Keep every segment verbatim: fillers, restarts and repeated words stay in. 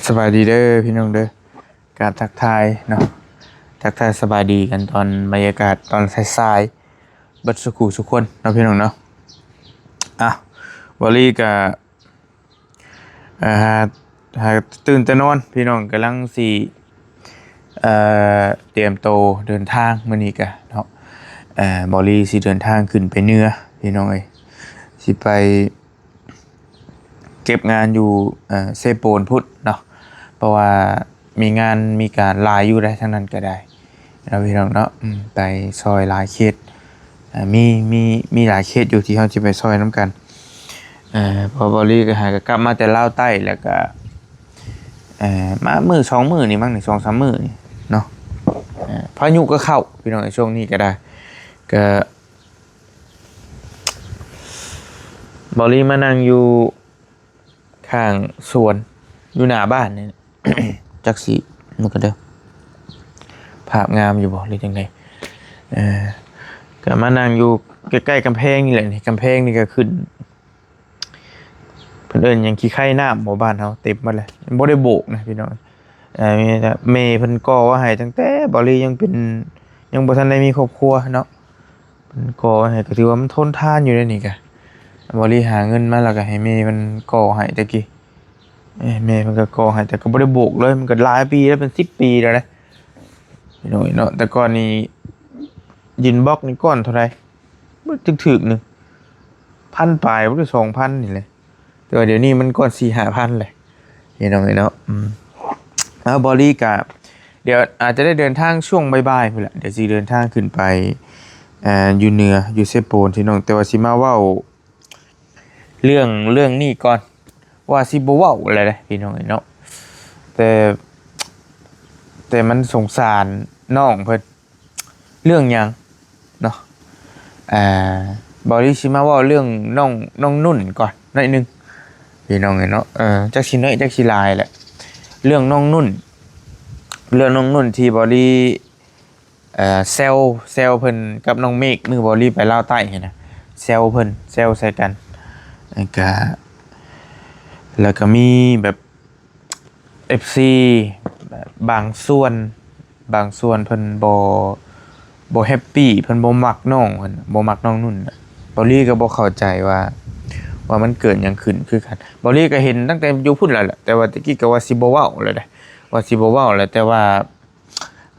สบายดีเด้อพี่น้องเด้อ กราบทักทายเนาะ ทักทายสบายดีกันตอนบรรยากาศตอนสายๆ เบิดสุขุสุคนเนาะพี่น้องเนาะ อ่ะ บอลลี่กะ อ่า หา หาตื่นแต่นอน พี่น้องกำลังสิ เอ่อ เตรียมโตวเดินทางมื้อนี้กะเนาะ เอ่อ บอลลี่สิเดินทางขึ้นไปเหนือ พี่น้องเอ้ย สิไป เก็บงานอยู่ เอ่อ เซโปนพุ้นเนาะ เพราะว่ามีงานมีการหลายอยู่ได้ทั้งนั้นก็ได้เนาะพี่น้องเนาะ อืม ไปซอยหลายเขต อ่า มี มี มีหลายเขตอยู่ที่เฮาสิไปซอยนำกัน เอ่อ เพราะบอลลี่ก็หากะกลับมาแต่ลาวใต้แล้วก็ เอ่อ มามื้อสองมื้อนี่มั้งนี่ สองสามมื้อนี่เนาะ เอ่อ พายุก็เข้าพี่น้อง ช่วงนี้ก็ได้ ก็ บอลลี่มานั่งอยู่ข้างสวน อยู่หน้าบ้านนี่ จักสิ มันก็เด้อ ภาพงามอยู่บ่หรือจังได เอ่อ ก็มานั่งอยู่ใกล้ๆกำแพงนี่แหละนี่ กำแพงนี่ก็ขึ้น เพิ่นเอิ้นหยัง ขี้ไคน้ำบ่ บ้านเฮา เต็มหมดเลย บ่ได้โบกนะพี่น้อง เอ่อ มีแต่แม่เพิ่นก่อไว้ให้ตั้งแต่บอลลี่ยังเป็น ยังบ่ทันได้มีครอบครัวเนาะ เพิ่นก่อไว้ให้ก็ถือว่ามันทนทานอยู่เด้นี่กะ บอลลี่หาเงินมาแล้วก็ให้แม่เพิ่นก่อให้แต่กี้ เอ้ย แม่เพิ่นก็ก่อให้ แต่ก็บ่ได้โบกเลย มันก็หลายปีแล้ว เป็นสิบปีแล้วนะ พี่น้องเนาะ แต่ก่อนนี่ ดินบล็อกนี่ก้อนเท่าใด บ่ถึกๆ หนึ่งพันปลาย บ่ถึงสองพันนี่แหละ แต่ว่าเดี๋ยวนี้มันก้อนสี่ห้าพันเลย พี่น้องเนาะ อืม แล้วบอลลี่กะ เดี๋ยวอาจจะได้เดินทางช่วงบ่ายๆ พู้นแหละ เดี๋ยวสิเดินทางขึ้นไป เอ่อ อยู่เหนือ อยู่เซโปนพี่น้อง แต่ว่าสิมาเว้า เรื่อง เรื่องนี้ก่อน ว่าสิบ่เว้าอะไรเลยพี่น้องเนาะ แต่ แต่มันสงสารน้องเพิ่น เรื่องหยังเนาะ อ่า บอลลี่สิมาเว้าเรื่องน้อง น้องนุ่นก่อนหน่อยหนึ่ง พี่น้องเนาะ เออ จักสิน้อยจักสิหลายแหละ เรื่องน้องนุ่น เรื่องน้องนุ่นที่บอลลี่ เอ่อ แซว แซวเพิ่นกับน้องเมฆ มื้อบอลลี่ไปลาวใต้หั้นนะ แซวเพิ่น แซวใส่กัน แล้วก็ แล้วก็มีแบบ เอฟซี บางส่วน บางส่วนเพิ่นบ่ บ่แฮปปี้ เพิ่นบ่มักน้อง เพิ่นบ่มักน้องนุ่นน่ะ บอลลี่ก็บ่เข้าใจว่า ว่ามันเกิดหยังขึ้นคือกัน บอลลี่ก็เห็นตั้งแต่อยู่พุ้นแล้วแหละ แต่ว่าตะกี้ก็ว่าสิบ่เว้าแล้วเด้ ว่าสิบ่เว้าแล้ว แต่ว่า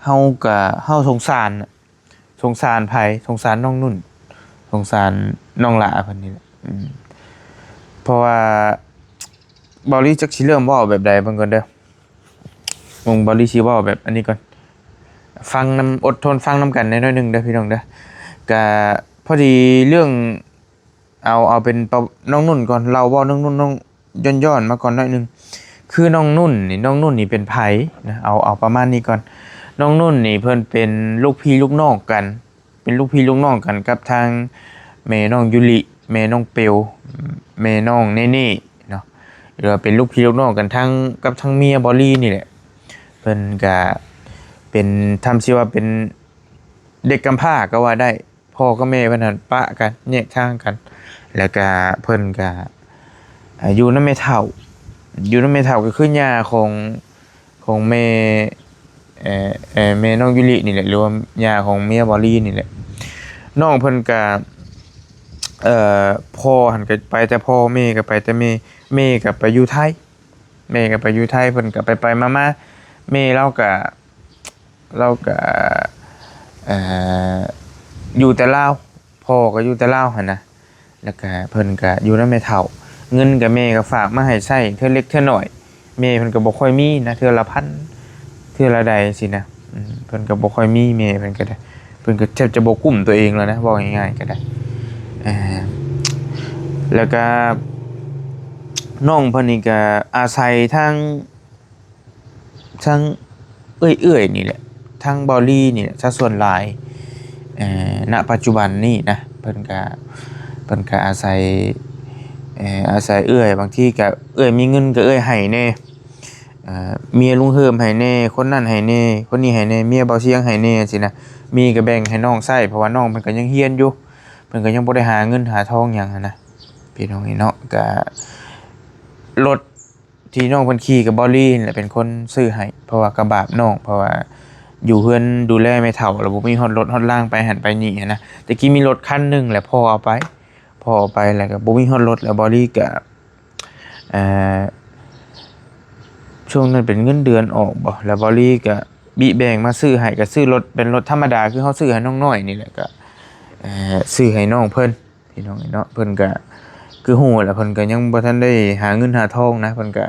เฮาก็ เฮาสงสารน่ะ สงสารไผ สงสารน้องนุ่น สงสารน้องหล้าเพิ่นนี่แหละ อืม เพราะว่า บอลลี่จักสิเริ่มเว้าแบบใด เบิ่งก่อนเด้อ เบิ่งบอลลี่สิเว้าแบบอันนี้ก่อน ฟังนำ อดทนฟังนำกันแหน่หน่อยหนึ่งเด้อพี่น้องเด้อ ก็พอดีเรื่อง เอา เอาเป็นประ น้องนุ่นก่อน เล่าเว้าน้องนุ่น น้อง ย้อนๆมาก่อนหน่อยหนึ่ง คือน้องนุ่นนี่ น้องนุ่นนี่เป็นไผนะ เอา เอาประมาณนี้ก่อน น้องนุ่นนี่เพิ่นเป็นลูกพี่ลูกน้องกัน เป็นลูกพี่ลูกน้องกันกับทางแม่น้องยูริ แม่น้องเปลว แม่น้องเนเน่เนาะ หรือว่าเป็นลูกพี่ลูกน้องกันทั้ง กับทั้งเมียบอลลี่นี่แหละ เพิ่นก็เป็น ทำชื่อว่าเป็นเด็กกำพร้าก็ว่าได้ พ่อกับแม่เพิ่นหั้นปะกัน แยกทางกัน แล้วก็เพิ่นก็ อ่า อยู่นำแม่เฒ่า อยู่นำแม่เฒ่าก็คือย่าของ ของแม่ เอ่อ เอ่อ แม่น้องยูรินี่แหละ หรือว่าย่าของเมียบอลลี่นี่แหละ น้องเพิ่นก็ เอ่อ พ่อหั้นก็ไปแต่พ่อ แม่ก็ไปแต่แม่ แม่ก็ไปอยู่ไทย แม่ก็ไปอยู่ไทย เพิ่นก็ไปๆมาๆ แม่เลาก็ เลาก็ เอ่อ อยู่แต่ลาว พ่อก็อยู่แต่ลาวหั้นนะ แล้วก็เพิ่นก็อยู่นำแม่เฒ่า เงินก็แม่ก็ฝากมาให้ใช้เทื่อเล็กเทื่อน้อย แม่เพิ่นก็บ่ค่อยมีนะ เทื่อละพัน เทื่อละใดสินะ อืม เพิ่นก็บ่ค่อยมี แม่เพิ่นก็ได้ เพิ่นก็แทบจะบ่กุ้มตัวเองแล้วนะ เว้าง่ายๆก็ได้ เอ่อ แล้วก็น้องเพิ่นนี่ก็อาศัยทาง ทั้งเอื้อยๆนี่แหละ ทั้งบอลลี่นี่แหละซะส่วนหลาย เอ่อ ณ ปัจจุบันนี่นะ เพิ่นก็ เพิ่นก็อาศัย เอ่อ อาศัยเอื้อย บางทีก็เอื้อยมีเงินก็เอื้อยให้แหน่ เอ่อ เมียลุงเฮิมให้แหน่ คนนั้นให้แหน่ คนนี้ให้แหน่ เมียเบาเสียงให้แหน่สินะ มีก็แบ่งให้น้องใช้ เพราะว่าน้องเพิ่นก็ยังเรียนอยู่ เพิ่นก็ยังบ่ได้หาเงินหาทองหยังหั้นนะ พี่น้องเอ้ยเนาะ ก็ลด ที่น้องเพิ่นขี่ก็บ่าวลีนี่แหละเป็นคนซื้อให้ เพราะว่าก็บาปน้อง เพราะว่าอยู่เฮือนดูแลแม่เฒ่า แล้วบ่มีฮอดรถฮอดลางไปหั้นไปนี่หั้นนะ แต่กี้มีรถคันหนึ่งแหละ พ่อเอาไป พ่อเอาไปแล้วก็บ่มีฮอดรถ แล้วบ่าวลีก็ เอ่อ ช่วงนั้นเป็นเงินเดือนออกบ่ แล้วบ่าวลีก็บิแบ่งมาซื้อให้ ก็ซื้อรถ เป็นรถธรรมดา คือเฮาซื้อให้น้องน้อยนี่แหละ ก็ เอ่อ ซื้อให้น้องเพิ่น พี่น้องเนาะ เพิ่นก็ คือฮู้แหละ เพิ่นก็ยังบ่ทันได้หาเงินหาทองนะ เพิ่นก็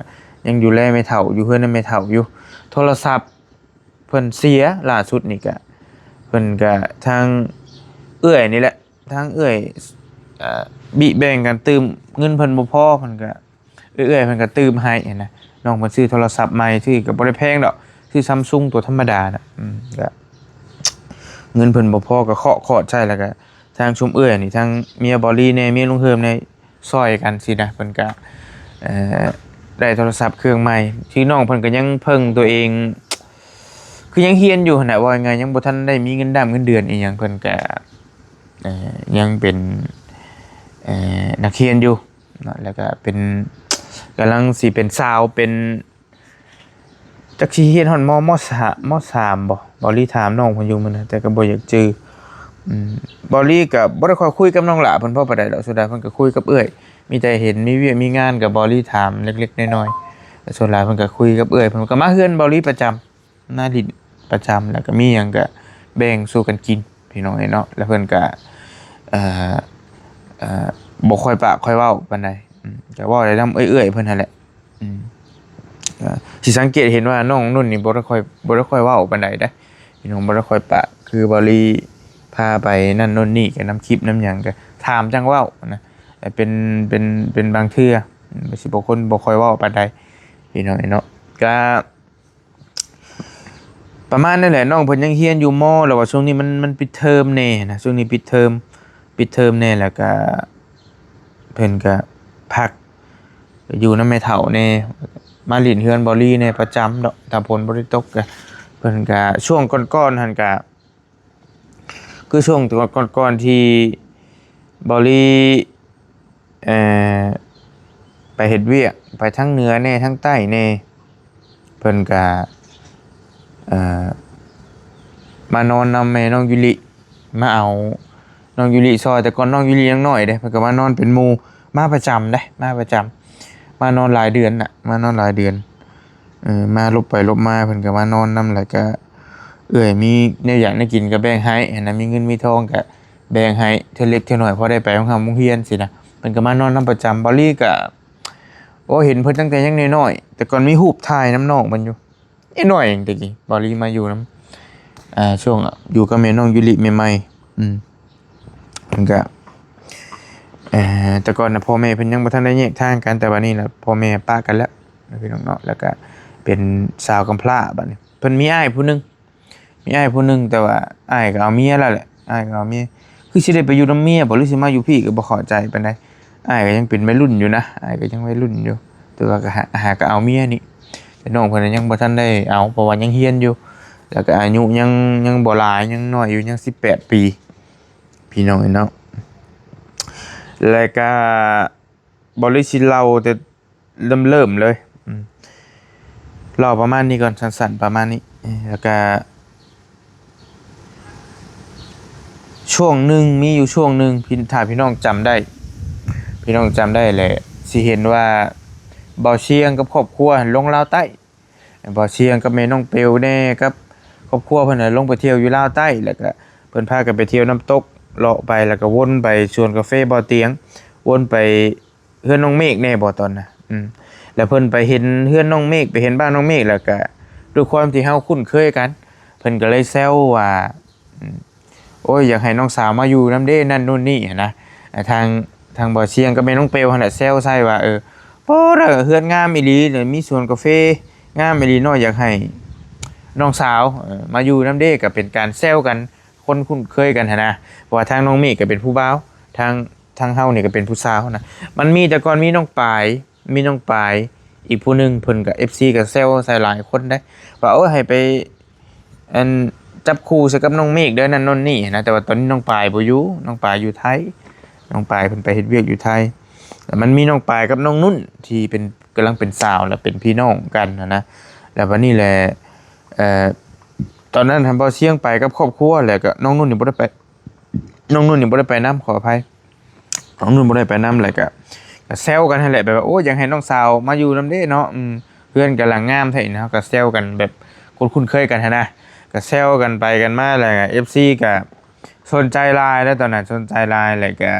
ยังดูแลแม่เฒ่า อยู่เฮือนนำแม่เฒ่าอยู่ โทรศัพท์เพิ่นเสียล่าสุดนี่ก็ เพิ่นก็ ทางเอื้อยนี่แหละ ทางเอื้อย เอ่อ บิแบ่งกันตื่ม เงินเพิ่นบ่พอ เพิ่นก็ เอื้อยๆเพิ่นก็ตื่มให้หั้นนะ น้องเพิ่นซื้อโทรศัพท์ใหม่ ซื้อก็บ่ได้แพงดอก ซื้อ Samsung ตัวธรรมดาน่ะ อืม ก็ เงินเพิ่นบ่พอก็เคาะคอดใส่ แล้วก็ทางชุมเอื้อยนี่ ทางเมียบ่าวลีแหน่ เมียลุงเฮิมแหน่ ซ่อยกันสินะ เพิ่นก็ เอ่อ ได้โทรศัพท์เครื่องใหม่ คือน้องเพิ่นก็ยังเพิ่งตัวเอง คือยังเรียนอยู่หั้นน่ะ ว่าง่ายๆยังบ่ทันได้มีเงินดำเงินเดือนอีหยัง เพิ่นก็ เอ่อ ยังเป็น เอ่อ นักเรียนอยู่เนาะ แล้วก็เป็น กำลังสิเป็นสาว เป็น จักสิเรียนฮอด ม. ม. สาม ม. สาม บ่ บ่าวลีถามน้องเพิ่นอยู่มื้อนั้น แต่ก็บ่อยากจื่อ อืม บ่าวลีก็บ่ได้ค่อยคุยกับน้องหล้าเพิ่นพอปานใดดอก ส่วนหลายเพิ่นก็คุยกับเอื้อย มีแต่เห็นมีเวียกมีงานก็บ่าวลีถามเล็กๆน้อยๆ แต่ส่วนหลายเพิ่นก็คุยกับเอื้อย เพิ่นก็มาเฮือนบ่าวลีประจำ มาหลิ้นประจำ แล้วก็มีหยังก็แบ่งสู่กันกิน พี่น้องเอ้ยเนาะ แล้วเพิ่นก็ เอ่อ เอ่อ บ่ค่อยปากค่อยเว้าปานใด อืม ก็เว้าได้นำเอื้อยๆเพิ่นหั้นแหละ อืม ก็สิสังเกตเห็นว่าน้องนุ่นนี่บ่ได้ค่อย บ่ได้ค่อยเว้าปานใดเด้ พี่น้อง บ่ได้ค่อยปาก คือบ่าวลีพาไปนั่นโน่นนี่ ก็นำคลิปนำหยังก็ถามจั่งเว้านะ แต่เป็น เป็น เป็นบางเทื่อ อืม สิบ่คนบ่ค่อยเว้าปานใด พี่น้องเอ้ยเนาะ ก็ ประมาณนั้นแหละ น้องเพิ่นยังเรียนอยู่ ม. แล้วว่าช่วงนี้มัน มันปิดเทอมแหน่นะ ช่วงนี้ปิดเทอม ปิดเทอมแหน่แล้วก็ เพิ่นก็พัก อยู่นำแม่เฒ่าแหน่ มาหลิ้นเฮือนบ่าวลีแหน่ประจำดอก ถ้าฝนบ่ได้ตกก็ เพิ่นก็ ช่วงก่อนๆหั้นก็ คือช่วงก่อนๆที่บ่าวลี เอ่อ ไปเฮ็ดเวียก ไปทางเหนือแหน่ ทางใต้แหน่ เพิ่นก็ เอ่อ มานอนนำแม่น้องยูริ มาเอาน้องยูริซ่อย แต่ก่อนน้องยูริยังน้อยเด้ เพิ่นก็มานอนเป็นหมู่ มาประจำเด้ มาประจำ มานอนหลายเดือนน่ะ มานอนหลายเดือน เออ มาลบไปลบมา เพิ่นก็มานอนนำ แล้วก็เอื้อยมีแนวอยากแนวกินก็แบ่งให้หั้นนะ มีเงินมีทองก็แบ่งให้เทื่อเล็กเทื่อน้อย พอได้ไปโรงเรียน โรงเรียนสินะ เพิ่นก็มานอนนำประจำ บ่าวลีก็ โอ้ เห็นเพิ่นตั้งแต่ยังน้อยๆ แต่ก่อนมีรูปถ่ายนำน้องเพิ่นอยู่ น้อยๆเองแต่กี้ บ่าวลีมาอยู่นำ อ่า ช่วงอยู่กับแม่น้องยูริใหม่ๆ อืม เพิ่นก็ เอ่อ แต่ก่อนน่ะพ่อแม่เพิ่นยังบ่ทันได้แยกทางกัน แต่บัดนี้น่ะพ่อแม่ปะกันแล้ว พี่น้องเนาะ แล้วก็เป็นสาวกำพร้าบัดนี้ เพิ่นมีอ้ายผู้หนึ่ง มีอ้ายผู้หนึ่ง แต่ว่าอ้ายก็เอาเมียแล้วแหละ อ้ายก็เอาเมีย คือสิได้ไปอยู่นำเมียบ่ หรือสิมาอยู่พี้ก็บ่เข้าใจปานใด อ้ายก็ยังเป็นวัยรุ่นอยู่นะ อ้ายก็ยังวัยรุ่นอยู่ แต่ว่าก็หา หาก็เอาเมียนี่ แต่น้องเพิ่นน่ะยังบ่ทันได้เอา เพราะว่ายังเรียนอยู่ แล้วก็อายุยัง ยังบ่หลาย ยังน้อยอยู่ ยังสิบแปดปี พี่น้องเนาะ แล้วก็บ่าวลีสิเล่าแต่เริ่มๆเลย อืม เล่าประมาณนี้ก่อน สั้นๆประมาณนี้ เออ แล้วก็ ช่วงหนึ่ง มีอยู่ช่วงหนึ่ง พี่ ถ้าพี่น้องจำได้ พี่น้องจำได้แหละ สิเห็นว่าบ่าวเชียงกับครอบครัวลงลาวใต้ บ่าวเชียงกับแม่น้องเปลวแหน่ กับครอบครัวเพิ่นน่ะลงไปเที่ยวอยู่ลาวใต้ แล้วก็เพิ่นพากันไปเที่ยวน้ำตก เลาะไป แล้วก็วนไปสวนกาแฟบ่อเตียง วนไปเฮือนน้องเมฆแหน่บ่ตอนน่ะ อืม แล้วเพิ่นไปเห็นเฮือนน้องเมฆ ไปเห็นบ้านน้องเมฆ แล้วก็ด้วยความที่เฮาคุ้นเคยกัน เพิ่นก็เลยแซวว่า อืม โอ้ย อยากให้น้องสาวมาอยู่นำเด้ นั่นนู่นนี่หั้นนะ อ่า ทาง ทางบ่าวเชียงกับแม่น้องเปลวหั้นแหละแซวใส่ว่า เออ โอ้ เฮือนงามอีหลี มีสวนกาแฟงามอีหลีเนาะ อยากให้น้องสาว เอ่อ มาอยู่นำเด้ ก็เป็นการแซวกัน คนคุ้นเคยกันหั้นนะ เพราะว่าทางน้องเมฆก็เป็นผู้บ่าว ทาง ทางเฮานี่ก็เป็นผู้สาวนะ มันมีแต่ก่อนมีน้องปาย มีน้องปาย อีกผู้หนึ่ง เพิ่นก็ เอฟซี ก็แซวใส่หลายคนเด้ ว่า โอ้ย ให้ไป อัน จับคู่ใส่กับน้องเมฆเด้อ นั่นโน่นนี่นะ แต่ว่าตอนนี้น้องปายบ่อยู่ น้องปายอยู่ไทย น้องปายเพิ่นไปเฮ็ดเวียกอยู่ไทย แต่มันมีน้องปายกับน้องนุ่นที่เป็นกำลังเป็นสาวและเป็นพี่น้องกันนะนะ แล้ววันนี้แหละเอ่อตอนนั้นทำบ่าวเสียงไปกับครอบครัว แล้วก็น้องนุ่นนี่บ่ได้ไป น้องนุ่นนี่บ่ได้ไปนำ ขออภัย น้องนุ่นบ่ได้ไปนำ แล้วก็ก็แซวกันนั่นแหละ แบบว่าโอ้ยอยากให้น้องสาวมาอยู่นำเด้เนาะ อืม เพื่อนกำลังงามแท้นะ ก็แซวกันแบบคนคุ้นเคยกันหั้นนะ ก็แซวกันไปกันมา แล้วก็เอฟซีก็สนใจหลาย แล้วตอนนั้นสนใจหลาย แล้วก็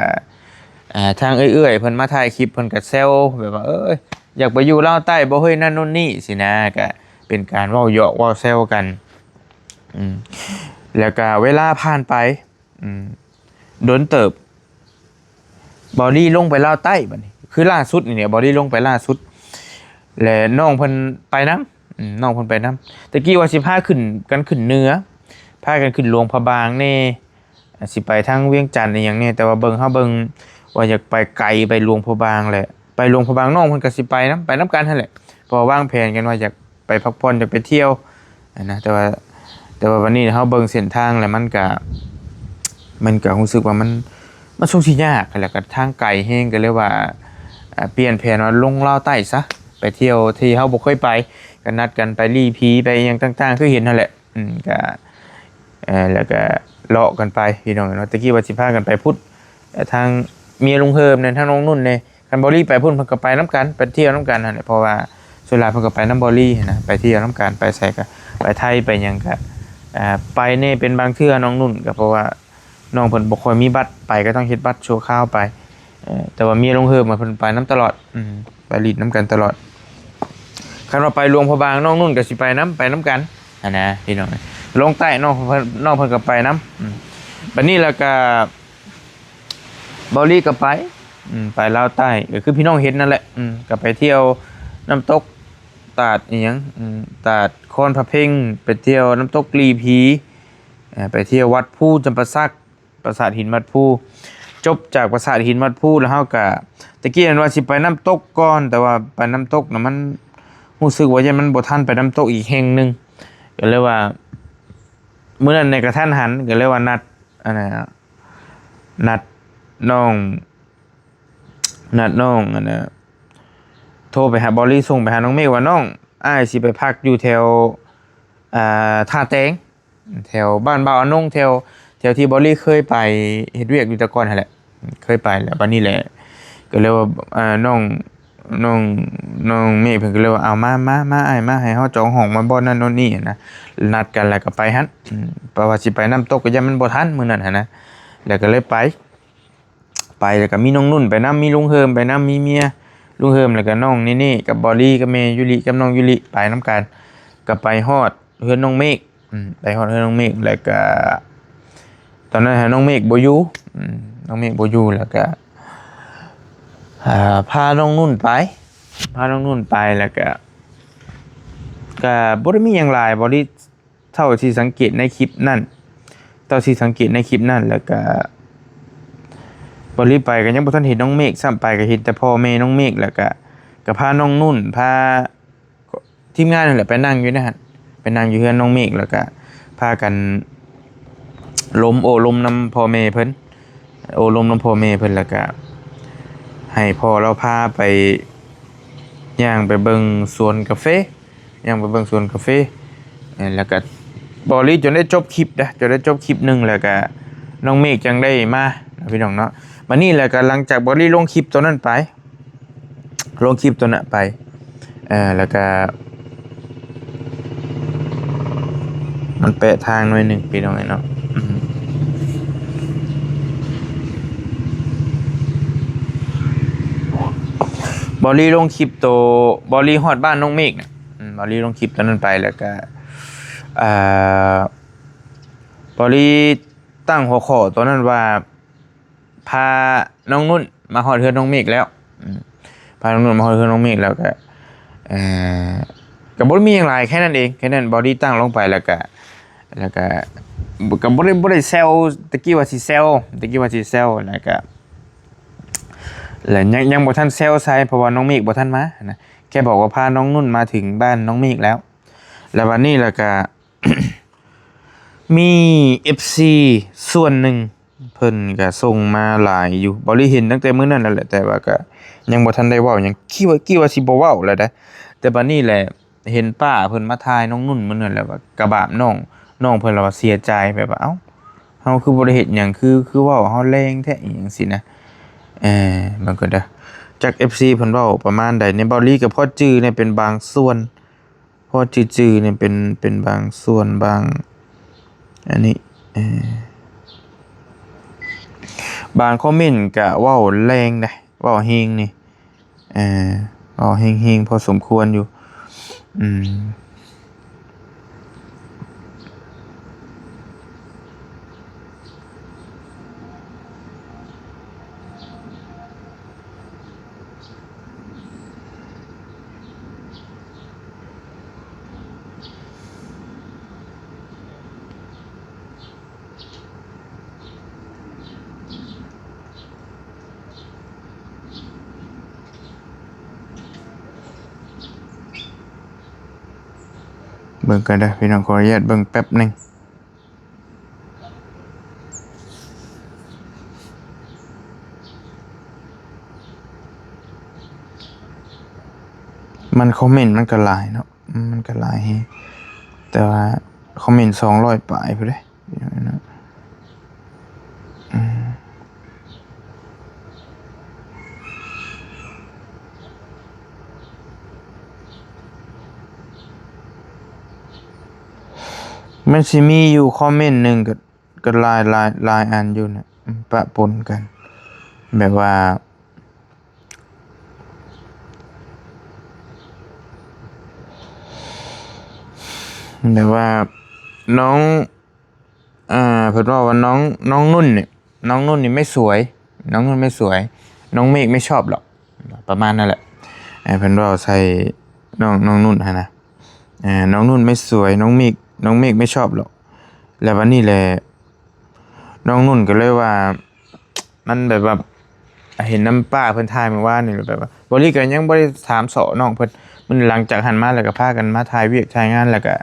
อ่าทางเอื้อยๆเพิ่นมาถ่ายคลิป เพิ่นก็แซวแบบว่าเอ้ยอยากไปอยู่ลาวใต้บ่เฮ้ยนั่นนู่นนี่สินะ ก็เป็นการเว้าหยอกเว้าแซวกัน อืม แล้วก็เวลาผ่านไป อืม โดนเติบ บอลลี่ลงไปลาวใต้บัดนี้ คือล่าสุดนี่เนี่ย บอลลี่ลงไปล่าสุด และน้องเพิ่นไปนำ อืม น้องเพิ่นไปนำ ตะกี้ว่าสิพาขึ้นกันขึ้นเหนือ พากันขึ้นหลวงพระบางแน่ อ่า สิไปทางเวียงจันทน์อีหยังแน่ แต่ว่าเบิ่ง เฮาเบิ่งว่าอยากไปไกล ไปหลวงพระบางแหละ ไปหลวงพระบาง น้องเพิ่นก็สิไปนำ ไปนำกันหั้นแหละ เพราะว่าวางแผนกันว่าอยากไปพักผ่อน อยากไปเที่ยว อะนะ แต่ว่า แต่ว่าวันนี้เฮาเบิ่งเส้นทางแล้วมันก็ มันก็รู้สึกว่ามัน มันทรงสิยาก แล้วก็ทางไกลแฮง ก็เลยว่า อ่า เปลี่ยนแผนว่าลงลาวใต้ซะ ไปเที่ยวที่เฮาบ่เคยไป ก็นัดกันไปหลีผี ไปอิหยังต่างๆ คือเห็นนั่นแหละ อืม ก็ เอ่อ แล้วก็เลาะกันไปพี่น้องเนาะ ตะกี้ว่าสิพากันไปพุ้น เอ่อ ทางเมียลุงเฮิมเนี่ย ทางน้องนุ่นเนี่ย คันบอลลี่ไปพุ้น เพิ่นก็ไปนำกัน ไปเที่ยวนำกันนั่นแหละ เพราะว่าส่วนหลายเพิ่นก็ไปนำบอลลี่หั้นนะ ไปเที่ยวนำกัน ไปไสก็ ไปไทยไปหยังก็ อ่า ไปแน่เป็นบางเทื่อ น้องนุ่นก็ เพราะว่าน้องเพิ่นบ่ค่อยมีบัตร ไปก็ต้องเฮ็ดบัตรชั่วคราวไป เอ่อ แต่ว่าเมียลุงเฮิมอะ เพิ่นไปนำตลอด อืม ไปหลีนนำกันตลอด คันว่าไปหลวงพระบาง น้องนุ่นก็สิไปนำ ไปนำกันหั้นนะพี่น้อง ลงใต้ น้องเพิ่น น้องเพิ่นก็ไปนำ อืม บัดนี้แล้วก็ บอลลี่ก็ไป อืม ไปลาวใต้ ก็คือพี่น้องเห็นนั่นแหละ อืม ก็ไปเที่ยวน้ำตกตาดอิหยัง อืม ตาดคอนพระเพ็ง ไปเที่ยวน้ำตกหลีผี เอ่อ ไปเที่ยววัดภูจำปาสัก ปราสาทหินวัดภู จบจากปราสาทหินวัดภูแล้ว เฮาก็ ตะกี้นั้นว่าสิไปน้ำตกก่อน แต่ว่าไปน้ำตกน่ะมันรู้สึกว่ายังมันบ่ทันไปน้ำตกอีกแห่งหนึ่ง ก็เลยว่า มื้อนั้นในกระทันหัน ก็เลยว่านัด อันน่ะ นัดน้อง นัดน้อง อันน่ะ โทรไปหาบอลลี่ ส่งไปหาน้องเมฆว่า "น้อง อ้ายสิไปพักอยู่แถว อ่า ท่าแตง แถวบ้านบ่าวอนง แถว แถวที่บอลลี่เคยไปเฮ็ดเวียกอยู่แต่ก่อนหั้นแหละ เคยไปแล้ว บัดนี้แหละ ก็เลยว่า อ่า น้อง น้อง น้องเมฆเพิ่นก็เลยว่า เอามา มา มา อ้าย มา ให้เฮาจองห้องมาบ่อนนั่นโน่นนี่" นะ นัดกันแล้วก็ไปหั้น อืม เพราะว่าสิไปน้ำตกก็ย่านมันบ่ทันมื้อนั้นหั้นนะ แล้วก็เลยไป ไปแล้วก็มีน้องนุ่นไปนำ มีลุงเฮิมไปนำ มีเมียลุงเฮิม แล้วก็น้องเนเน่กับบอลลี่กับแม่ยูริกับน้องยูริไปนำกัน ก็ไปฮอดเฮือนน้องเมฆ อืม ไปฮอดเฮือนน้องเมฆ แล้วก็ ตอนนั้นหาน้องเมฆบ่อยู่ อืม น้องเมฆบ่อยู่ แล้วก็ อ่า พาน้องนุ่นไป พาน้องนุ่นไป แล้วก็ ก็บ่ได้มีหยังหลาย บอลลี่ เท่าที่สังเกตในคลิปนั่น เท่าที่สังเกตในคลิปนั่น แล้วก็ บอลลี่ไปก็ยังบ่ทันเห็นน้องเมฆซ้ำ ไปก็เห็นแต่พ่อแม่น้องเมฆ แล้วก็ ก็พาน้องนุ่น พาทีมงานนั่นแหละไปนั่งอยู่ในหั้น ไปนั่งอยู่เฮือนน้องเมฆ แล้วก็พากันลมโอ้ลมนำพ่อแม่เพิ่น โอ้ลมนำพ่อแม่เพิ่น แล้วก็ให้พ่อลาวพาไป ย่างไปเบิ่งสวนกาแฟ ย่างไปเบิ่งสวนกาแฟ เอ่อ แล้วก็บอลลี่จนได้จบคลิปนะ จนได้จบคลิปหนึ่ง แล้วก็น้องเมฆจั่งได้มานะพี่น้องเนาะ บัดนี้แล้วก็หลังจากบอลลี่ลงคลิปตัวนั้นไป ลงคลิปตัวนั้นไป เอ่อ แล้วก็ มันแปะทางหน่อยหนึ่งพี่น้องเนาะ อืม บอลลี่ลงคลิปโต บอลลี่ฮอดบ้านน้องเมฆน่ะ อืม บอลลี่ลงคลิปตอนนั้นไป แล้วก็ เอ่อ บอลลี่ตั้งหัวข้อตอนนั้นว่า พาน้องนุ่นมาฮอดเฮือนน้องเมฆแล้ว อืม พาน้องนุ่นมาฮอดเฮือนน้องเมฆแล้วก็ เอ่อ ก็บ่ได้มีหยังหลาย แค่นั้นเอง แค่นั้น บอลลี่ตั้งลงไปแล้วก็ แล้วก็ ก็บ่ได้ บ่ได้แซว ตะกี้ว่าสิแซว ตะกี้ว่าสิแซว แล้วก็ แล้วยัง ยังบ่ทันแซวใส่ เพราะว่าน้องเมฆบ่ทันมานะ แค่บอกว่าพาน้องนุ่นมาถึงบ้านน้องเมฆแล้ว แล้วบัดนี้แล้วก็ มีเอฟซีส่วนหนึ่ง เพิ่นก็ส่งมาหลายอยู่ บ่ได้เห็นตั้งแต่มื้อนั้นแล้วแหละ แต่ว่าก็ยังบ่ทันได้เว้าหยัง คิดว่า คิดว่าสิบ่เว้าแล้วเด้ แต่บัดนี้แหละ เห็นป้าเพิ่นมาถ่ายน้องนุ่นมื้อนั้น แล้วว่ากะบาปน้อง น้องเพิ่นละว่าเสียใจ แบบว่า เอ้า เฮาคือบ่ได้เฮ็ดหยัง คือ คือเว้าเฮาแรงแท้ อีหยังซี้นะ เออ เบิ่งก่อนเด้อ จัก เอฟซี เพิ่นเว้าประมาณใด ในเบาหลีก็พอจื่อเนี่ยเป็นบางส่วน พอจื่อๆเนี่ยเป็น เป็นบางส่วน บาง อันนี้ เออ บางคอมเมนต์ก็เว้าแรงเด้ เว้าแฮงนี่ เออ เว้าแฮงๆพอสมควรอยู่ อืม เบิ่งกันเด้อพี่น้อง ขออนุญาตเบิ่งแป๊บหนึ่ง มันคอมเมนต์มันก็หลายเนาะ มันก็หลายแฮง แต่ว่าคอมเมนต์สองร้อยปลายพุ้นเด้ อืม มันสิมีอยู่คอมเมนต์หนึ่งก็ ก็หลาย หลาย หลายอันอยู่นะ อืม ปะปนกัน แบบว่า แบบว่า น้อง อ่า เพิ่นว่าว่าน้อง น้องนุ่นเนี่ย น้องนุ่นนี่ไม่สวย น้องนุ่นไม่สวย น้องเมฆไม่ชอบหรอก ประมาณนั้นแหละ เออ เพิ่นเว้าใส่น้อง น้องนุ่นหั้นนะ เออ น้องนุ่นไม่สวย น้องเมฆ น้องเมฆไม่ชอบหรอก แล้วบัดนี้แหละ น้องนุ่นก็เลยว่า มันแบบว่า เห็นนำป้าเพิ่นถ่ายเมื่อวานนี่ แบบว่า เบาหลีก็ยังบ่ได้ถามเซาะน้องเพิ่น มันหลังจากหั้นมาแล้วก็พากันมาถ่ายเวียกถ่ายงาน แล้วก็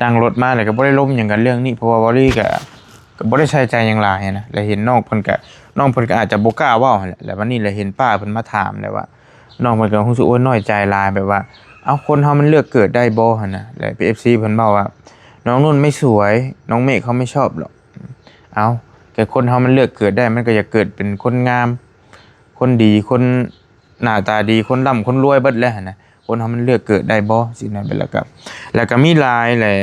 นั่งรถมา แล้วก็บ่ได้ลมหยังกันเรื่องนี้ เพราะว่าเบาหลีก็ ก็บ่ได้ใส่ใจหยังหลายหั้นนะ แล้วเห็นน้องเพิ่นก็ น้องเพิ่นก็อาจจะบ่กล้าเว้าหั้นแหละ แล้วบัดนี้แหละเห็นป้าเพิ่นมาถามแล้วว่า น้องเพิ่นก็รู้สึก โอ้ย น้อยใจหลาย แบบว่า เอ้า คนเฮามันเลือกเกิดได้บ่หั้นนะ แล้ว เอฟซี เพิ่นเว้าว่า น้องนุ่นไม่สวย น้องเมฆเขาไม่ชอบหรอก เอ้า แต่คนเฮามันเลือกเกิดได้ มันก็อยากเกิดเป็นคนงาม คนดี คนหน้าตาดี คนร่ำคนรวยเบิดแหละหั้นนะ คนเฮามันเลือกเกิดได้บ่ ซี้นะ แล้วก็ แล้วก็มีหลายแหละ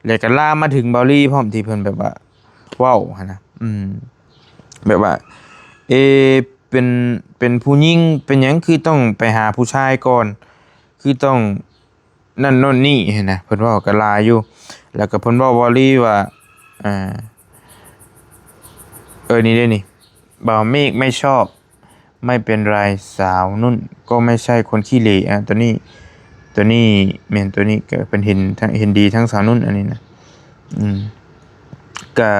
แล้วก็ลามมาถึงเบาหลีพร้อม ที่เพิ่นแบบว่า เว้าหั้นนะ อืม แบบว่า เอ เป็น เป็นผู้หญิง เป็นหยังคือต้องไปหาผู้ชายก่อน คือต้อง นั่นโน่นนี่หั้นนะ เพิ่นเว้าก็หลายอยู่ แล้วก็เพิ่นเว้าเบาหลีว่า อ่า เออ นี่เด้นี่ บ่าวเมฆไม่ชอบ ไม่เป็นไร สาวนุ่นก็ไม่ใช่คนขี้เหร่ อ่ะ ตัวนี้ ตัวนี้แม่น ตัวนี้ก็เพิ่นเห็นทั้ง เห็นดีทั้งสาวนุ่นอันนี้นะ อืม ก็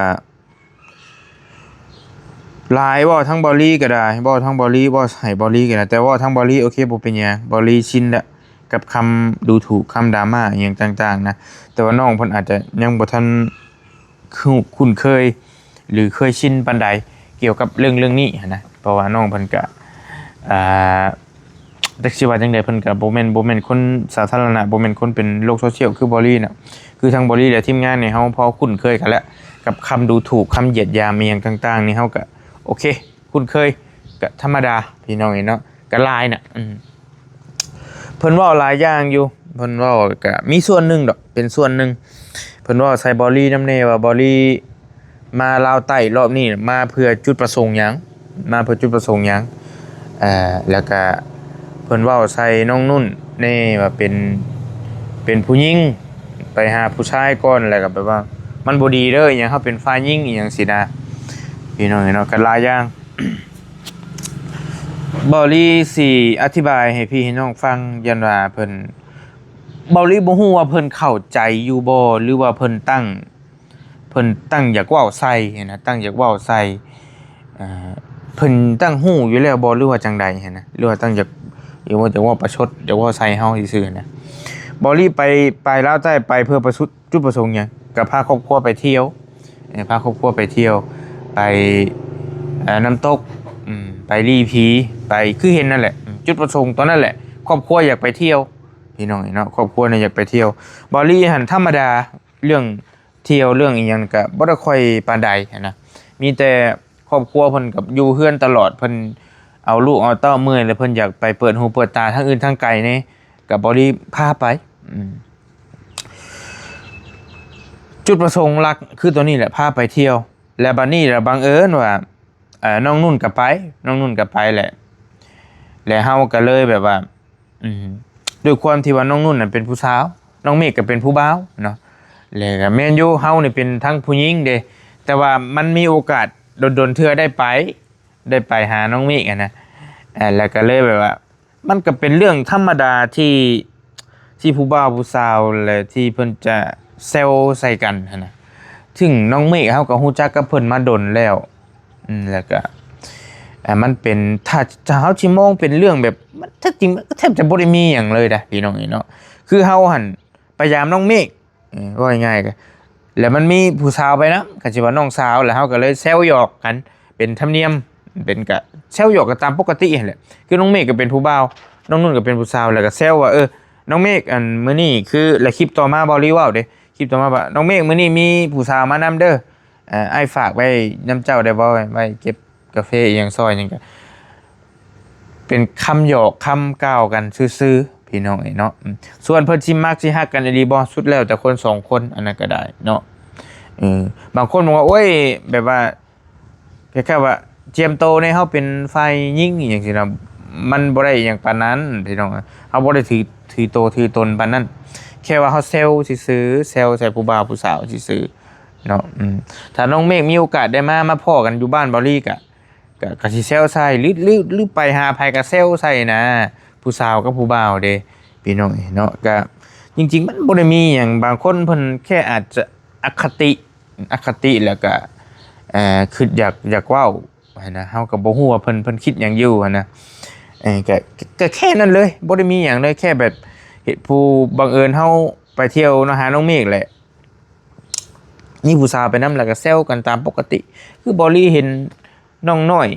หลาย เว้าทั้งเบาหลีก็ได้ เว้าทั้งเบาหลี เว้าให้เบาหลีก็ได้ แต่เว้าทั้งเบาหลี โอเค บ่เป็นหยัง เบาหลีชินแล้ว กับคำดูถูก คำดราม่าอิหยังต่างๆนะ แต่ว่าน้องเพิ่นอาจจะยังบ่ทันคุ้น คุ้นเคย หรือเคยชินปานใด เกี่ยวกับเรื่อง เรื่องนี้หั้นนะ เพราะว่าน้องเพิ่นก็ อ่า จักสิว่าจั่งใด เพิ่นก็บ่แม่น บ่แม่นคนสาธารณะ บ่แม่นคนเป็นโลกโซเชียลคือเบาหลีน่ะ คือทางเบาหลีและทีมงานนี่ เฮาพอคุ้นเคยกันแล้ว กับคำดูถูก คำเหยียดหยามอิหยังต่างๆ นี่ เฮาก็ โอเค คุ้นเคย ก็ธรรมดา พี่น้องเอ้ยเนาะ ก็หลายน่ะ อืม เพิ่นเว้าหลายอย่างอยู่ เพิ่นเว้าก็มีส่วนหนึ่งดอก เป็นส่วนหนึ่ง เพิ่นเว้าใส่เบาหลีนำแน่ว่าเบาหลีมาลาวใต้รอบนี้มาเพื่อจุดประสงค์หยัง มาเพื่อจุดประสงค์หยัง เอ่อ แล้วก็เพิ่นเว้าใส่น้องนุ่นแน่ว่าเป็น เป็นผู้หญิง ไปหาผู้ชายก่อน แล้วก็แบบว่า มันบ่ดีเด้อ อิหยัง เฮาเป็นฝ่ายหญิง อิหยังซี้นะ พี่น้องเอ้ยเนาะ ก็หลายอย่าง เบาหลีสิอธิบายให้พี่ให้น้องฟัง ย้อนว่าเพิ่น เบาหลีบ่ฮู้ว่าเพิ่นเข้าใจอยู่บ่ หรือว่าเพิ่นตั้ง เพิ่นตั้งอยากเว้าใส่หั้นนะ ตั้งอยากเว้าใส่ เอ่อ เพิ่นตั้งฮู้อยู่แล้วบ่ หรือว่าจั่งใดหั้นนะ หรือว่าตั้งอยาก หรือว่าอยากเว้าประชด อยากเว้าใส่เฮาซื่อๆหั้นนะ เบาหลีไป ไปลาวใต้ไปเพื่อประสุด จุดประสงค์หยัง ก็พาครอบครัวไปเที่ยว เอ่อ พาครอบครัวไปเที่ยว ไป อ่าน้ำตก อืมไปหลีผี ไปคือเห็นนั่นแหละ จุดประสงค์ตอนนั้นแหละ ครอบครัวอยากไปเที่ยว พี่น้องเนาะ ครอบครัวเนี่ยอยากไปเที่ยว บอลลี่หั้นธรรมดา เรื่องเที่ยวเรื่องอีหยังก็บ่ได้ค่อยปานใดหั้นนะ มีแต่ครอบครัวเพิ่นกับอยู่เฮือนตลอด เพิ่นเอาลูกเอาเต้าเมื่อยแล้ว เพิ่นอยากไปเปิดหูเปิดตาทางอื่นทางไกลนี่ ก็บอลลี่พาไป อืมจุดประสงค์หลักคือตัวนี้แหละ พาไปเที่ยว และบัดนี้ละบังเอิญว่าเอ่อน้องนุ่นก็ไป น้องนุ่นก็ไปแหละ และเฮาก็เลยแบบว่า อืมด้วยความที่ว่าน้องนุ่นน่ะเป็นผู้สาว น้องเมฆก็เป็นผู้บ่าวเนาะ แล้วก็แม่นอยู่ เฮานี่เป็นทั้งผู้หญิงเด้ แต่ว่ามันมีโอกาสโดนๆเทื่อได้ไป ได้ไปหาน้องเมฆอะนะ เอ่อแล้วก็เลยแบบว่า มันก็เป็นเรื่องธรรมดาที่ ที่ผู้บ่าวผู้สาวและที่เพิ่นจะแซวใส่กันหั้นนะ ซึ่งน้องเมฆเฮาก็ฮู้จักกับเพิ่นมาดนแล้ว อืมแล้วก็อ่ามันเป็น ถ้า ถ้าเฮาสิมองเป็นเรื่องแบบ มันแท้จริงมันก็แทบจะบ่ได้มีหยังเลยนะพี่น้องเอ้ยเนาะ คือเฮาหั้นไปยามน้องเมฆ เออว่าง่ายๆก็ แล้วมันมีผู้สาวไปนำ ก็สิว่าน้องสาว แล้วเฮาก็เลยแซวหยอกกัน เป็นธรรมเนียม เป็นกะแซวหยอกกันตามปกติหั้นแหละ คือน้องเมฆก็เป็นผู้บ่าว น้องนุ่นก็เป็นผู้สาว แล้วก็แซวว่า เออ น้องเมฆ อันมื้อนี้คือ แล้วคลิปต่อมาบอลลี่เว้าเด้ คลิปต่อมาว่า น้องเมฆ มื้อนี้มีผู้สาวมานำเด้อ เอ่อ อ้ายฝากไว้นำเจ้าได้บ่ ไว้เก็บกาแฟอีหยังซอยหยังก็ เป็นคำหยอกคำกล่าวกันซื่อๆ พี่น้องเอ้ยเนาะ อืมส่วนเพิ่นสิมักสิฮักกันอีหลีบ่ สุดแล้วแต่คนสองคน อันนั้นก็ได้เนาะ เออ บางคนบอกว่า โอ้ย แบบว่า คล้ายๆว่า เจียมโตในเฮาเป็นฝ่ายหญิงอหย่างซี้นะ มันบ่ได้อหย่างปานนั้น พี่น้อง เฮาบ่ได้ถือ ถือโตถือตนปานนั้น แค่ว่าเฮาแซวซื่อๆ แซวใส่ผู้บ่าวผู้สาวซื่อๆ เนาะ อืม ถ้าน้องเมฆมีโอกาสได้มา มาพ้อกันอยู่บ้านบอลลี่ก็ ก็ ก็สิแซวใส่ หรือ หรือ หรือไปหาไผก็แซวใส่นะ ผู้สาวกับผู้บ่าวเด้ พี่น้องเอ้ยเนาะ ก็ จริงๆ มันบ่ได้มีหยัง บางคนเพิ่นแค่อาจจะอคติ อคติ แล้วก็ เอ่อ คิดอยาก อยากเว้าหั้นนะ เฮาก็บ่ฮู้ว่าเพิ่น เพิ่นคิดหยังอยู่หั้นนะ เอ่อ ก็ ก็แค่นั้นเลย บ่ได้มีหยังเลย แค่แบบ เหตุ ผู้บังเอิญเฮาไปเที่ยวเนาะ หาน้องเมฆแหละ มีผู้สาวไปนำ แล้วก็แซวกันตามปกติ คือบอลลี่เห็นน้องน้อย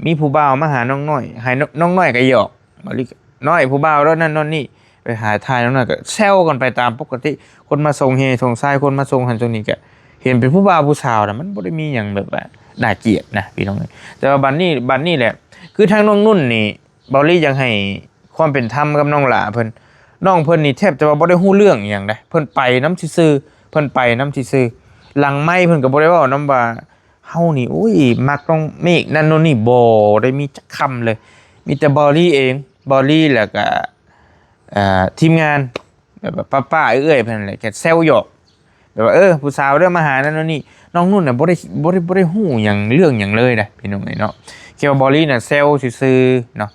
มีผู้บ่าวมาหาน้องน้อย ให้น้อง น้องน้อยก็หยอก บอลลี่ก็ น้อย ผู้บ่าวแล้วนั่นโน่นนี่ ไปหาถ่ายน้องน้อยก็แซวกันไปตามปกติ คนมาส่งแฮส่งทราย คนมาส่งหั้นส่งนี่ก็ เห็นเป็นผู้บ่าวผู้สาวนะ มันบ่ได้มีหยังแบบว่าน่าเกลียดนะพี่น้อง แต่ว่าบัดนี้ บัดนี้แหละ คือทางน้องนุ่นนี่ บอลลี่อยากให้ความเป็นธรรมกับน้องหล่าเพิ่น น้องเพิ่นนี่แทบจะว่าบ่ได้ฮู้เรื่องอีหยังนะ เพิ่นไปนำซื่อๆ เพิ่นไปนำซื่อๆ หลังไมค์เพิ่นก็บ่ได้เว้านำว่า เฮานี่ อุ้ย มักน้องเมฆนั่นโน่นนี่ บ่ได้มีจักคำเลย มีแต่บอลลี่เอง บอลลี่แล้วก็ เอ่อ ทีมงาน แบบว่าป้าๆ เอื้อยๆ เพิ่นนั่นแหละ แค่แซวหยอก แบบว่า เออ ผู้สาวเด้อมาหานั่นโน่นนี่ น้องนุ่นน่ะบ่ได้ บ่ได้ บ่ได้ฮู้หยังเรื่องหยังเลยนะพี่น้องเอ้ยเนาะ แค่ว่าบอลลี่น่ะแซวซื่อๆ เนาะ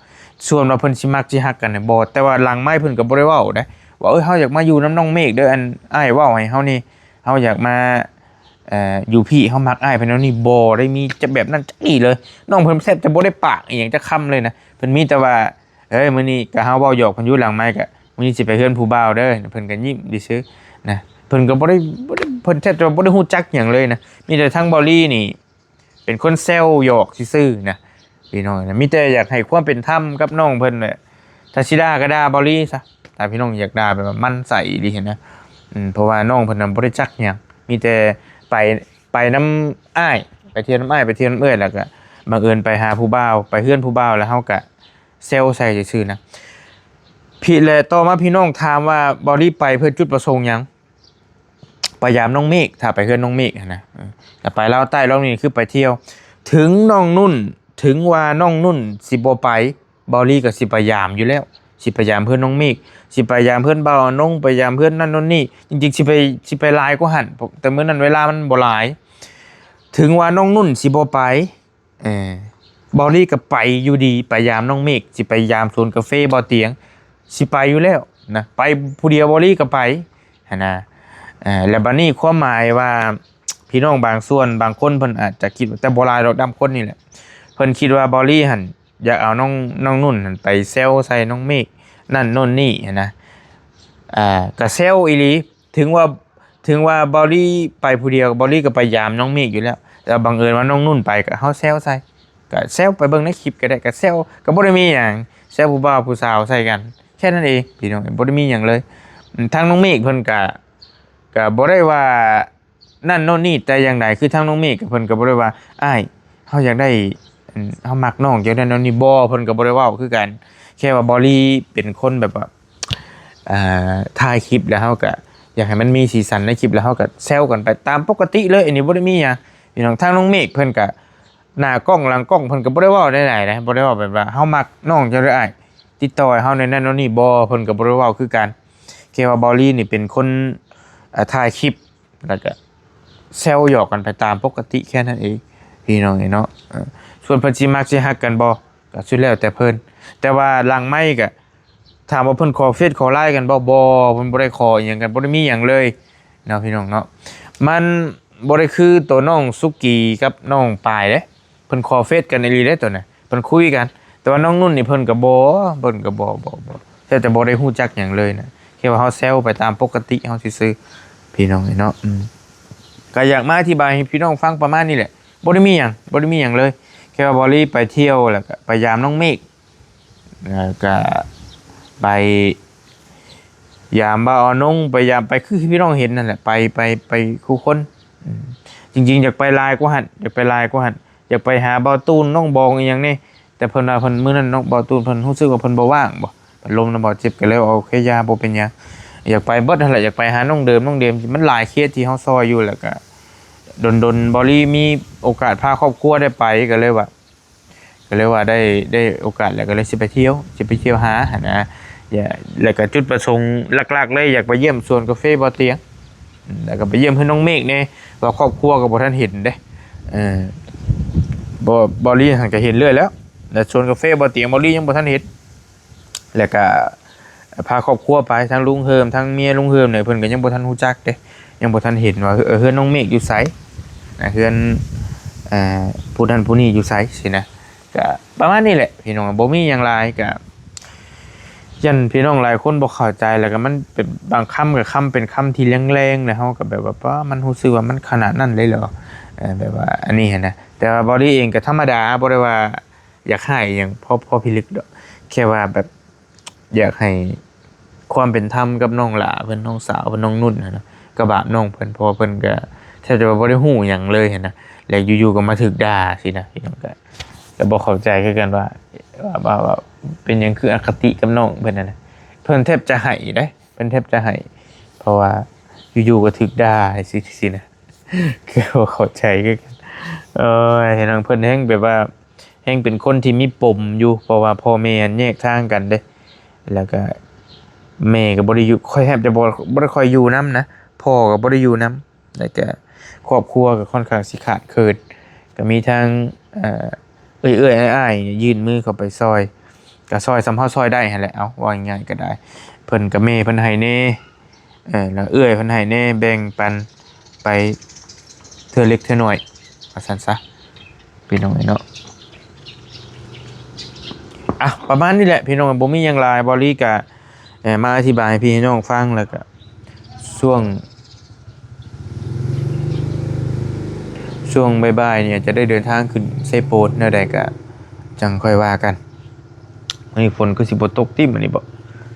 ส่วนว่าเพิ่นสิมักสิฮักกันน่ะบ่ แต่ว่าหลังไมค์เพิ่นก็บ่ได้เว้าเด้ ว่า เอ้ย เฮาอยากมาอยู่นำน้องเมฆเด้อ อันอ้ายเว้าให้เฮานี่ เฮาอยากมา เอ่อ อยู่พี้ เฮามักอ้ายเพิ่นแนวนี้ บ่ได้มีจะแบบนั้นจักอี้เลย น้องเพิ่นแทบจะบ่ได้ปากอีหยังจักคำเลยนะ เพิ่นมีแต่ว่า เอ้ย มื้อนี้ก็เฮาเว้าหยอกเพิ่นอยู่หลังไมค์ก็ มื้อนี้สิไปเฮือนผู้บ่าวเด้อ เพิ่นก็ยิ้มซื่อๆ นะ เพิ่นก็บ่ได้ บ่ได้ เพิ่นแทบจะบ่ได้ฮู้จักหยังเลยนะ มีแต่ทางบอลลี่นี่ เป็นคนแซวหยอกซื่อๆ นะ พี่น้องนะ มีแต่อยากให้ความเป็นธรรมกับน้องเพิ่นแหละ ถ้าสิด่าก็ด่าบอลลี่ซะ ถ้าพี่น้องอยากด่าแบบว่าหมั่นไส้อีหลีหั้นนะ อืม เพราะว่าน้องเพิ่นน่ะบ่ได้จักหยัง มีแต่ไป ไปนำอ้าย ไปเที่ยวนำอ้าย ไปเที่ยวนำเอื้อย แล้วก็บังเอิญไปหาผู้บ่าว ไปเฮือนผู้บ่าว แล้วเฮาก็แซวใส่ซื่อๆ นะ พี่ และต่อมาพี่น้องถามว่าบอลลี่ไปเพื่อจุดประสงค์หยัง ไปยามน้องเมฆ ถ้าไปเฮือนน้องเมฆหั้นนะ เออ แต่ไปลาวใต้รอบนี้คือไปเที่ยว ถึงน้องนุ่น ถึงว่าน้องนุ่นสิบ่ไป บอลลี่ก็สิไปยามอยู่แล้ว สิไปยามเฮือนน้องเมฆ สิไปยามเฮือนบ่าวนง ไปยามเฮือนนั่นโน่นนี่ จริงๆ สิไป สิไปหลายกว่าหั้น แต่มื้อนั้นเวลามันบ่หลาย ถึงว่าน้องนุ่นสิบ่ไป เออ บอลลี่ก็ไปอยู่ดี ไปยามน้องเมฆ สิไปยามสวนกาแฟบ่าวเตียง สิไปอยู่แล้วนะ ไปผู้เดียวบอลลี่ก็ไปหั้นนะ เออ แล้วบัดนี้ความหมายว่า พี่น้องบางส่วน บางคนเพิ่นอาจจะคิดว่า แต่บ่หลายดอก ดำคนนี่แหละ เพิ่นคิดว่าบอลลี่หั้น อยากเอาน้อง น้องนุ่นหั้นไปแซวใส่น้องเมฆ นั่นโน่นนี่หั้นนะ อ่า ก็แซวอีหลี ถึงว่า ถึงว่าบอลลี่ไปผู้เดียว บอลลี่ก็ไปยามน้องเมฆอยู่แล้ว แต่บังเอิญว่าน้องนุ่นไป ก็เฮาแซวใส่ ก็แซวไปเบิ่งในคลิปก็ได้ ก็แซว ก็บ่ได้มีหยัง แซวผู้บ่าวผู้สาวใส่กัน แค่นั้นเองพี่น้อง บ่ได้มีหยังเลย อืม ทางน้องเมฆเพิ่นก็ ก็บ่ได้ว่านั่นโน่นนี่แต่อย่างใด คือทางน้องเมฆเพิ่นก็บ่ได้ว่า "อ้าย เฮาอยากได้ อืม เฮามักน้องจังนั้นโน่นนี่" บ่ เพิ่นก็บ่ได้เว้าคือกัน แค่ว่าบอลลี่เป็นคนแบบว่า อ่า ถ่ายคลิปแล้วเฮาก็อยากให้มันมีสีสันในคลิป แล้วเฮาก็แซวกันไปตามปกติเลย อันนี้บ่ได้มีหยังพี่น้อง ทางน้องเมฆเพิ่นก็ หน้ากล้องหลังกล้องเพิ่นก็บ่ได้เว้าใดๆนะ บ่ได้เว้าแบบว่า "เฮามักน้องจังเด้ออ้าย ติดต่อให้เฮาแหน่นั่นโน่นนี่" บ่ เพิ่นก็บ่ได้เว้าคือกัน แค่ว่าบอลลี่นี่เป็นคน อ่า ถ่ายคลิป แล้วก็แซวหยอกกันไปตามปกติแค่นั้นเอง พี่น้องเอ้ยเนาะ เออ ส่วนเพิ่นสิมักสิฮักกันบ่ ก็สุดแล้วแต่เพิ่น แต่ว่าหลังไมค์ก็ ถามว่าเพิ่นขอเฟซขอไลน์กันบ่ บ่ เพิ่นบ่ได้ขออิหยังกัน บ่ได้มีหยังเลยเนาะพี่น้องเนาะ มันบ่ได้คือตัวน้องสุกี้กับน้องปายเด้ เพิ่นขอเฟซกันอีหลีเด้ตัวน่ะ เพิ่นคุยกัน แต่ว่าน้องนุ่นนี่เพิ่นก็บ่ เพิ่นก็บ่ บ่ บ่ แทบจะบ่ได้ฮู้จักหยังเลยนะ แค่ว่าเฮาแซวไปตามปกติเฮาซื่อๆ พี่น้องเอ้ยเนาะ อืม ก็อยากมาอธิบายให้พี่น้องฟังประมาณนี้แหละ บ่ได้มีหยัง บ่ได้มีหยังเลย แค่ว่าบอลลี่ไปเที่ยวแล้วก็ไปยามน้องเมฆ แล้วก็ไปยามบ่าวนง ไปยาม ไปคือพี่น้องเห็นนั่นแหละ ไป ไป ไปคู่คน อืม จริงๆ อยากไปหลายกว่าหั่น อยากไปหลายกว่าหั่น อยากไปหาบ่าวตูน น้องบองอีหยังนี่ แต่เพิ่นว่าเพิ่นมื้อนั้นน้องบ่าวตูนเพิ่นรู้สึกว่าเพิ่นบ่ว่างบ่ เพิ่นลมนะบ่เจ็บ ก็เลยว่า "โอเค อย่า บ่เป็นหยัง" อยากไปเบิดนั่นแหละ อยากไปหาน้องเดิม น้องเดิม มันหลายเคสที่เฮาซอยอยู่ แล้วก็ดนๆ บอลลี่มีโอกาสพาครอบครัวได้ไป ก็เลยว่า ก็เลยว่าได้ ได้โอกาสแล้วก็เลยสิไปเที่ยว สิไปเที่ยวหาหั้นนะ อย่า แล้วก็จุดประสงค์หลักๆ เลย อยากไปเยี่ยมสวนกาแฟบ่าวเตียง อืม แล้วก็ไปเยี่ยมเฮือนน้องเมฆแหน่ ว่าครอบครัวก็บ่ทันเห็นเด้ เออ บ่ บอลลี่หั้นก็เห็นเรื่อยแล้ว แต่สวนกาแฟบ่าวเตียงบอลลี่ยังบ่ทันเห็น แล้วก็พาครอบครัวไป ทั้งลุงเฮิม ทั้งเมียลุงเฮิมเนี่ย เพิ่นก็ยังบ่ทันรู้จักเด้ ยังบ่ทันเห็นว่า เออ เฮือนน้องเมฆอยู่ไสนะ เฮือน เอ่อ ผู้นั้นผู้นี้อยู่ไสซี้นะ ก็ประมาณนี้แหละพี่น้อง บ่มีหยังหลาย ก็ ย่านพี่น้องหลายคนบ่เข้าใจ แล้วก็มันเป็นบางคำก็คำเป็นคำที่แรงๆ แล้วเฮาก็แบบว่า "ป๊า มันรู้สึกว่ามันขนาดนั้นเลยเหรอ" เอ่อ แบบว่าอันนี้หั้นนะ แต่ว่าบอลลี่เองก็ธรรมดา บ่ได้ว่าอยากให้อิหยังพอ พอพิลึกดอก แค่ว่าแบบอยากให้ความเป็นธรรมกับน้องหล้าเพิ่น น้องสาวเพิ่น น้องนุ่นหั้นนะ ก็บาปน้องเพิ่น เพราะว่าเพิ่นก็แทบจะว่าบ่ได้รู้หยังเลยหั้นนะ แล้วอยู่ๆ ก็มาถูกด่าซี้นะ พี่น้องก็ ก็บ่เข้าใจคือกันว่า ว่า ว่า ว่าเป็นหยังคืออคติกับน้องเพิ่นหั้นนะ เพิ่นแทบจะไห้เด้ เพิ่นแทบจะไห้ เพราะว่าอยู่ๆ ก็ถูกด่าซี้ ซี้นะ คือบ่เข้าใจคือกัน เอ้ย น้องเพิ่นแฮ่งแบบว่า แฮ่งเป็นคนที่มีปมอยู่ เพราะว่าพ่อแม่แยกทางกันเด้ แล้วก็แม่ก็บ่ได้อยู่ ค่อยแทบจะบ่ บ่ได้ค่อยอยู่นำนะ พ่อก็บ่ได้อยู่นำ แล้วก็ครอบครัวก็ค่อนข้างสิขาดเขิน ก็มีทั้ง เอ่อ เอื้อยๆ อ้ายๆ ยื่นมือเข้าไปซอย ก็ซอยส่ำเฮาซอยได้หั้นแหละ เอ้า ว่าง่ายๆ ก็ได้ เพิ่นก็ แม่เพิ่นให้แหน่ เออ แล้วเอื้อยเพิ่นให้แหน่ แบ่งปันไปเทื่อเล็กเทื่อน้อย ว่าซั่นซะ พี่น้องเอ้ยเนาะ อ่ะ ประมาณนี้แหละพี่น้อง บ่มีหยังหลาย บอลลี่ก็ เอ่อ มาอธิบายให้พี่ให้น้องฟัง แล้วก็ช่วง ช่วงบ่ายๆ เนี่ยจะได้เดินทางขึ้นเซโปน แนวใดก็จั่งค่อยว่ากัน มื้อนี้ฝนคือสิบ่ตกติมื้อนี้บ่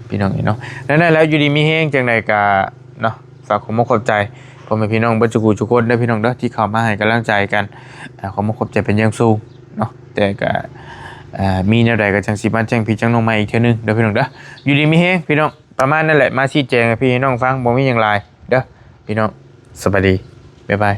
พี่น้องเอ้ยเนาะ นั่นแหละ แล้วอยู่ดีมีแฮงจั่งใดก็เนาะ ฝากขอบมกขอบใจพ่อแม่พี่น้องเบิดทุกผู้ทุกคนเด้อพี่น้องเด้อ ที่เข้ามาให้กำลังใจกัน อ่า ขอบมกขอบใจเป็นอย่างสูงเนาะ แต่ก็ อ่า มีแนวใดก็จั่งสิมาแจ้งพี่แจ้งน้องใหม่อีกเทื่อนึงเด้อพี่น้องเด้อ อยู่ดีมีแฮงพี่น้อง ประมาณนั้นแหละ มาชี้แจงให้พี่ให้น้องฟัง บ่มีหยังหลายเด้อพี่น้อง สบายดี บ๊ายบาย